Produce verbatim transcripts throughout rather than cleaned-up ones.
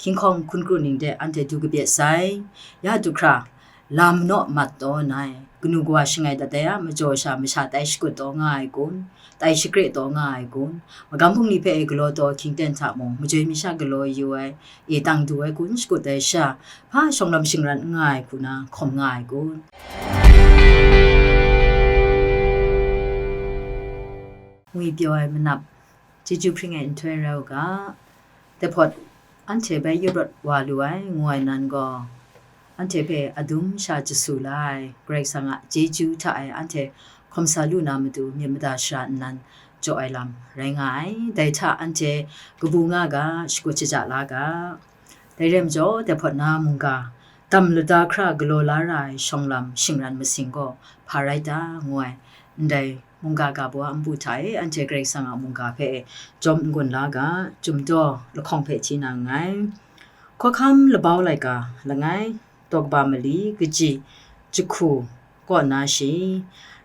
Hkying hkawng hkun kru ning de anhte du kabye sai, ya du hkra, lam naw mat taw nai, kanu kawa shangai dat ai a majaw sha masha tai shakut taw nga ai kun, tai shakre taw nga ai kun, magam bungli hpe e galaw taw hkying ten hta mung, majoi masha galaw yu ai, e tang du ai kun, shakut ai sha, hpa shawng lam shingran n nga ai hku na hkawm nga ai kun. Ngwi pyaw ai manap, chyeju hpring ai nhtoi rau ga, dai hpawt anhte bai yup rawt wa lu ai, ngu ai nan gaw, anhte hpe adum sha jasu la ai, Karai Kasang a chyeju hta e anhte hkawm sa lu na matu myit mada shara nnan jaw ai lam rai nga ai. Dai hta anhte kabu nga ga, shakut shaja la ga. Dai rai majaw, dai hpawt na mungga, dam lada hkra galaw la ra ai shawng lam shingran masing gaw hpa rai ta, ngu ai. Ndai mungga ga baw a npu hta e, anhte Karai Kasang a mungga hpe jawm n-gun la ga, Chyum daw lahkawng hpe hti na nngai. Hkawhkam labau laika langai, daw kaba mali, kaji, jahku, kaw na shi,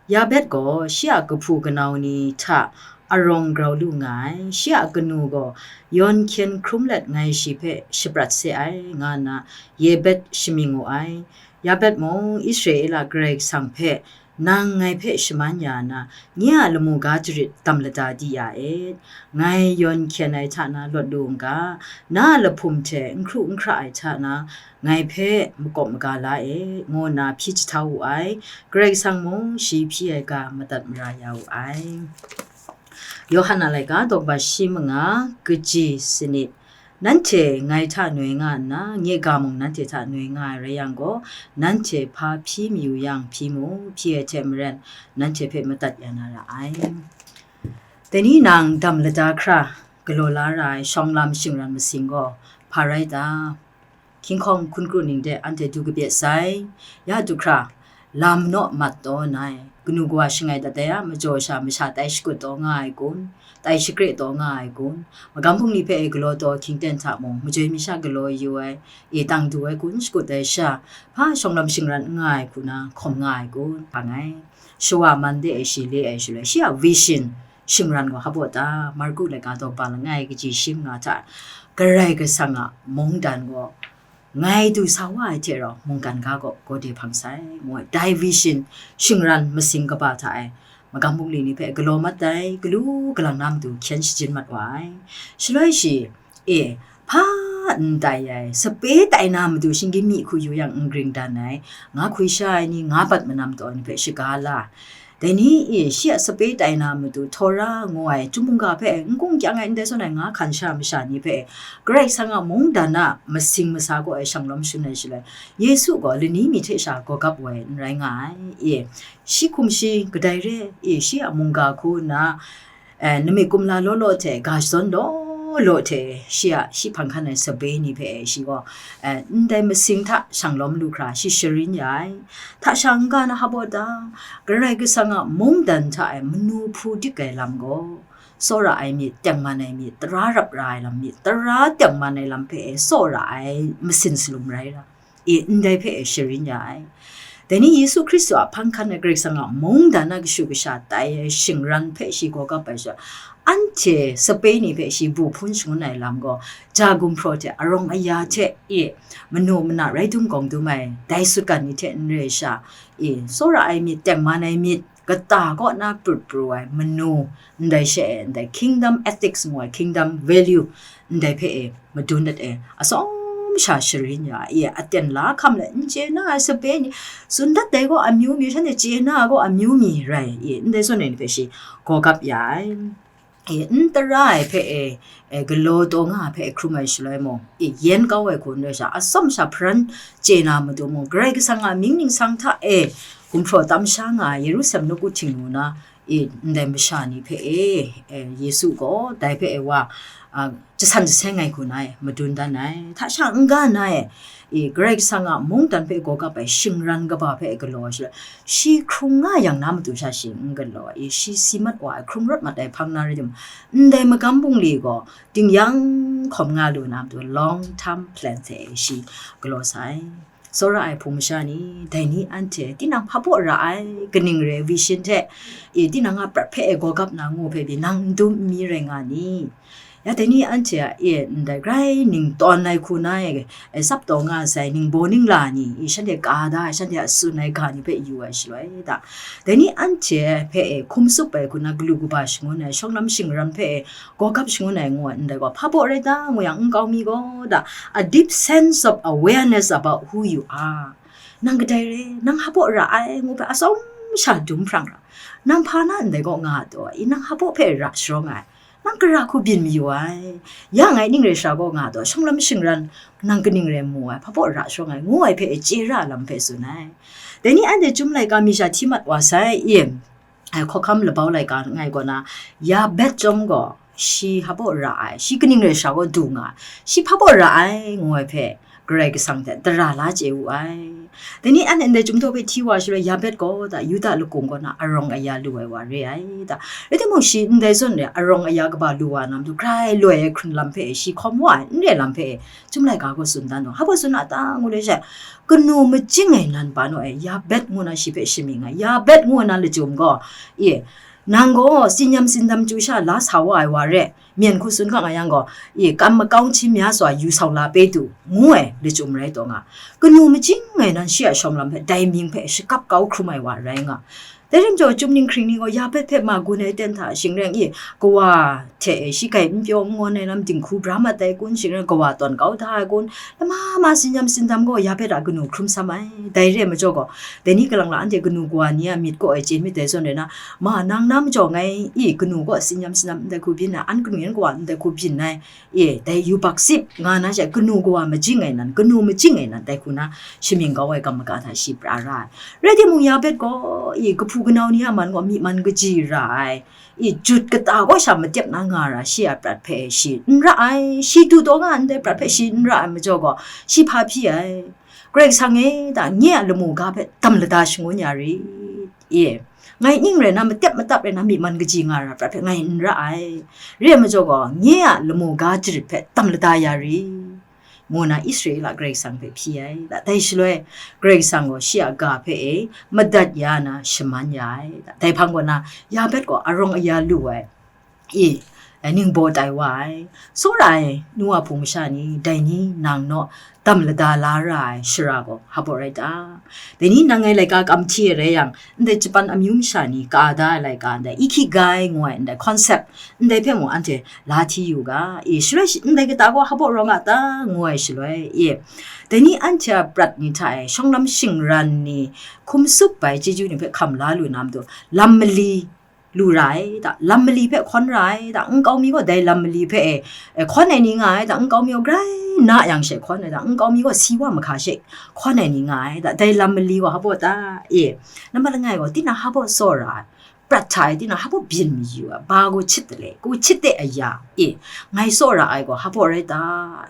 Yabet gaw shi a kahpu kanau ni hta arawng grau lu nga ai, shi a kanu gaw yawn hkyen hkrum let ngai shi hpe shaprat se ai, nga nna Yabet shamying wu ai. Yabet mung Israela Karai Kasang hpe, nang ngai hpe shaman ya na, nye a lamu ga jarit dam lada di ya et. Ngai yawn hkyen ai hta na lawt lu n ga, na a lahpum hte n hkru n hkra ai hta na, ngai hpe makawp maga la e, ngu nna hpyi jahtau wu ai. Karai Kasang mung shi hpyi ai ga madat mara ya wu ai. Yawhan a laika daw kaba shi manga, kaji sanit. Nanhte ngai hta noi nga nna, nye ga mung nanhte hta noi nga ai rai yang gaw, nanhte hpa hpyi mayu yang hpyi mu, hpyi ai hte maren, nanhte hpe madat ya na ra ai. Dai ni nang dam lada hkra galaw la ra ai shawng lam shingran masing gaw hpa rai ta? Hkying hkawng hkun kru ning de anhte du kabye sai, ya du hkra, lam naw mat taw nai, kanu kawa shangai dat ai a majaw sha masha tai shakut taw nga ai kun, tai shakre taw nga ai kun, magam bungli hpe e galaw taw hkying ten hta mung, majoi masha galaw yu ai, e tang du ai kun, shakut ai sha, hpa shawng lam shingran n nga ai hku na hkawm nga ai kun, hpa ngai. Shawa man de e shi le ai shaloi, shi a vision shingran gaw hpa baw ta? Marku laika daw ba langai kaji shi manga hta, Karai Kasang a mungdan gaw ngai du sa wa ai hte rau mungkan ga gaw gawde hpang sai, ngu ai. Dai vision shingran masing kaba hta e magam bungli ni hpe galaw mat ai, galu galang na matu hkyen shajin mat wa ai. Shaloi shi, e, hpa n tai ai, sape tai na matu shinggyim myi hku yu yang n gring dan ai, nga hkwi sha ai ni, nga bat manam taw ai ni hpe shaga la, dai ni e shi a sape tai na matu Tora ngu ai Chyum mungga hpe n kung kyang ai, ndai zawn ai nga hkan sha masha ni hpe Karai Kasang a mungdan a masing masa kaw ai shanglawm shun ai shaloi, Yesu gaw lani mi hte sha gawgap wai n rai nga ai. E, shi hkum shi kadai re, e, shi a mungga hku nna, eh, nami kumla law law hte, ga shadawn law law hte, shi a, shi hpang hkan ai sape ni hpe shi gaw, eh, ndai masing hta shanglawm lu hkra, shi sharin ya ai. Hta sha n-ga na hpa baw ta? Karai Kasang a mungdan hta e manu hpu dik ai lam gaw, tsawra ai myit, tengman ai myit, tara rap ra ai lam myit, tara tengman ai lam hpe e tsawra ai masin salum rai ra, e, ndai hpe e sharin ya ai. Dai ni Yesu Hkristu a hpang hkan ai Karai Kasang a mungdan a kashu kasha tai ai shingran hpe shi gaw gap ai sha, anhte sape ni hpe shi bu hpun shangun ai lam gaw, ja gumhpraw hte arawng aya hte, e, manu mana rai dum gawng dum ai dai sutgan ni hte n re sha, e, tsawra ai myit, tengman ai myit, kata kaw na prut pru ai manu, ndai she e, ndai kingdom ethics ngu ai, kingdom value, ndai hpe e madun dat e, atsawm sha sharin ya, e, aten la hkam let n chye na ai sape ni, tsun dat dai gaw amyu myu, shanhte chye na gaw amyu myu rai, e, ndai zawn e ni hpe shi gaw gap ya ai. E, n tara ai hpe e, e, galaw taw nga ai hpe e hkrum ai shaloi mung, e, yen kau ai hku n rai sha, atsawm sha hparan chye na matu mung, Karai Kasang a mying ningsang hta e gumhpraw tam sha nga ai Yerusalem nawku htingnu na, e, ndai masha ni hpe e, e, Yesu gaw dai hpe e wa, a, jasan jaseng ai hku na e madun dan ai. Hta sha n-ga na e, e, Karai Kasang a mungdan hpe gaw gap ai shingran kaba hpe e galaw ai shaloi, shi hkrung nga yang na matu sha shi n galaw ai, e, shi si mat wa ai, hkrung rawt mat ai hpang na rai timung, ndai magam bungli gaw ding yang hkawm nga lu na matu long term plan hte shi galaw sai. Tsawra ai hpung masha ni, dai ni anhte tinang hpa baw ra ai, kaning re ai vision hte, e, tinang a prat hpe e gaw gap na ngu hpe pyi nang n dum n mi rai nga ni? Ya dai ni anhte a e ndai grai ning tawn ai hku na e, e tsap taw nga sai ningbaw ningla ni, i shanhte ka da ai, shanhte a tsun ai ga ni hpe yu ai shaloi da. Dai ni anhte hpe e hkum tsup ai hku na galu kaba shangun ai, shawng lam shingran hpe e gawgap shangun ai ngu ai ndai gaw, hpa baw rai ta ngu yang nkau mi gaw da, a deep sense of awareness about who you are. Nang kadai re, nang hpa baw ra ai ngu hpe atsawm sha dum hprang ra. Nang hpa na ndai gaw nga taw, i nang hpa baw hpe ra sharawng ai. Nang gara hku byin mayu ai. Ya ngai ning re sha gaw nga taw, shawng lam shingran nang kaning re mu ai, hpa baw ra sharawng ai, ngu ai hpe chye ra lam hpe tsun ai. Dai ni anhte Chyum laika mi sha hti mat wa sai, i, ai, hkawhkam labau laika ngai gaw na, Yabet chyawm gaw, shi hpa baw ra ai, shi kaning re sha gaw du nga ai, shi hpa baw ra ai, ngu ai hpe, Karai Kasang hte tara la chye wu ai. Dai ni anhte ndai Chyum htaw hpe hti wa shaloi, Yabet gaw da Yuda lakung kaw na arawng aya lu ai wa re ai da. Rai timung, shi ndai zawn re arawng aya kaba lu wa na matu, grai loi ai hkrun lam hpe e, shi hkawm wa ai n re lam hpe e, Chyum laika gaw tsun dan nau. Hpa baw tsun a ta ngu le she, kanu majing ai nan pa naw e, Yabet ngu na shi hpe shamying ai, Yabet ngu na lachyum gaw, e, nang gaw tsin yam tsin dam chyu sha la sa wa ai wa re, myen hku tsun hkang a yang gaw, e, kam makau hti mya swa yu sau la pe du, ngu ai lachyum rai taw nga. Kanu majing ai nan shi a shawng lam hpe, dai mying hpe shakap kau hkrum ai wa rai nga. Dai rim jaw, Chyum ninghkring ni gaw Yabet hpe ma gun ai ten hta, shing rai i, kawa hte e shi grai n pyaw n ngawn ai lam dinghku bra mat ai kun, shing rai kawa tawn kau da ai kun, lama ma tsin yam tsin dam gaw Yabet a kanu hkrum sam ai. Dai re ai majaw gaw, dai ni kalang la anhte kanu kawa ni a myit kaw e chye myit dai zawn rai na, ma nang na majaw ngai i kanu kaw tsin yam tsin dam ndai hku byin ai, an kanu yan kawa ndai hku byin ai, e, dai yubak sip nga na she, kanu kawa majing ai nan, kanu majing ai nan, dai hku na shamying kau ai gam maga hta shi pra ra ai. Rai timung, Yabet gaw, e, kahpu kanau ni a man gaw myi man kaji ra ai, e, jut kata kaw sha matep na nga ra, shi a prat hpe shi n ra ai, shi du taw nga ndai prat hpe shi n ra ai majaw gaw, shi hpa hpyi ai, Karai Kasang e, da, nye a lamu ga hpe dam lada shangun ya rit, e, ngai ning rai na, matep matap rai na, myi man kaji nga ra prat hpe ngai n ra ai. Re ai majaw gaw, nye a lamu ga jarit hpe tam lada ya ri, ngu na Israela Karai Kasang hpe hpyi ai. Da, dai shaloi, Karai Kasang gaw shi a ga hpe e madat ya na shaman ya ai. Da, dai hpang kaw na, Yabet gaw arawng aya lu ai. I, ningbaw tai wa ai, tsawra ai nu wa hpung masha ni, dai ni nang naw dam lada la ra ai shara gaw hpa baw rai ta? Dai ni nang ngai laika kam hti ai rai yang, ndai Japan amyu masha ni ka da ai laika ndai Ikigai ngu ai ndai concept, ndai hpe mung anhte la hti yu ga, i, shaloi shi-, ndai kata gaw hpa baw rawng a ta, ngu ai shaloi, i, dai ni anhte a prat ni hta e shawng lam shingran ni, hkum tsup ai chyeju ni hpe hkam la lu na matu, lam mali, lu ra ai da, lam mali hpe hkawn ra ai da, nkau mi gaw dai lam mali hpe e, e, hkawn ai ni nga ai da, nkau mi gaw grai na yang she hkawn ai da, nkau mi gaw si wa mahka she hkawn ai ni nga ai da, dai lam mali gaw hpa baw ta? E, nambat langai gaw, tinang hpa baw tsaw ra ai, prat hta e tinang hpa baw byin mayu ai, ba gaw chit de le, gaw chit de aya, e, ngai tsaw ra ai gaw hpa baw rai ta?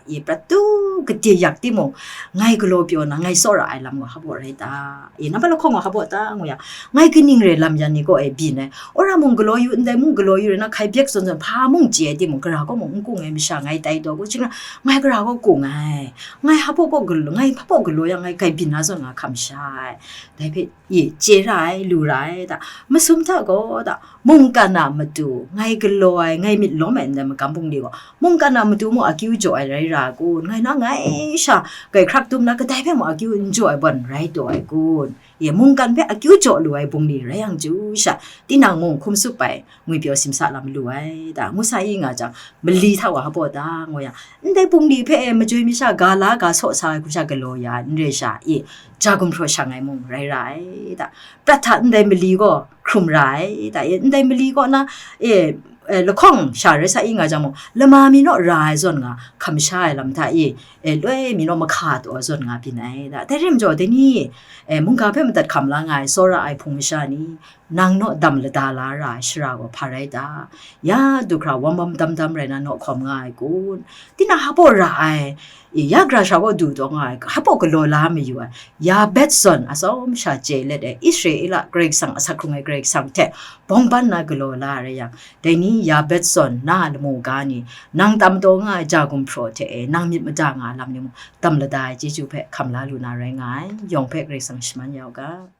E, prat tu gade yak timung, ngai galaw pyaw na, ngai tsaw ra ai lam gaw hpa baw rai ta? E, nambat lahkawng gaw hpa baw ta ngu yang, ngai kaning re lam yan ni kaw e byin ai. Wora mung galaw yu, ndai mung galaw yu rai na, hkai byek zawn zawn, hpa mung chye ai timung, gara kaw mung n kung ai masha ngai tai taw, kaw ching na, ngai gara kaw kung ai. Ngai hpa baw kaw galaw, ngai hpa baw galaw yang, ngai grai byin na zawn nga hkam sha ai. Dai hpe, i, chye ra ai, lu ra ai da. Masum hta gaw da, mungkan a matu, ngai galaw ai, ngai myit lawm ai ndai magam bungli gaw, mungkan a matu mung akyu jaw ai rai ra kun, ngai na ngai sha, grai hkrak dum na, kadai hpe mung akyu n jaw ai bawn rai taw ai kun? E, mungkan hpe akyu jaw lu ai bungli rai yang chyu sha, tinang mung hkum tsup ai, ngwipyaw simsa lam lu ai da, ngu sa i nga jang, mali hta wa hpa baw ta ngu yang, ndai bungli hpe e majoi mi sha ga la ga saw sa ai hku sha galaw ya ai, n re sha, e, ja gumhpraw shang ai mung rai ra ai da, prat hta ndai mali gaw hkrum ra ai da, e, ndai mali kaw na, e, e, lahkawng sha rai sa i nga jang mung, lama mi naw ra ai zawn nga, hkam sha ai lam hta e, e, loi mi naw mahka taw zawn nga byin ai da. Dai rim jaw, dai ni, e, mungga hpe madat hkam la nga ai tsawra ai hpung masha ni, nang naw dam lada la ra ai shara gaw hpa rai ta? Ya du hkra wam wam dam dam rai na naw hkawm nga ai kun? Tinang hpa baw ra ai, e, ya gara sha gaw du taw nga ai, hpa baw galaw la mayu ai, Yabet zawn atsawm sha chye let ai, Israela Karai Kasang, asak hkrung ai Karai Kasang hte bawng ban na galaw la ai rai yang, dai ni Yabet zawn na a lamu ga ni, nang tam taw nga ai ja gumhpraw hte e, nang myit mada nga ai lam ni mung, dam lada ai chyeju hpe hkam la lu na rai nga ai, yawng hpe Karai Kasang shaman ya u ga.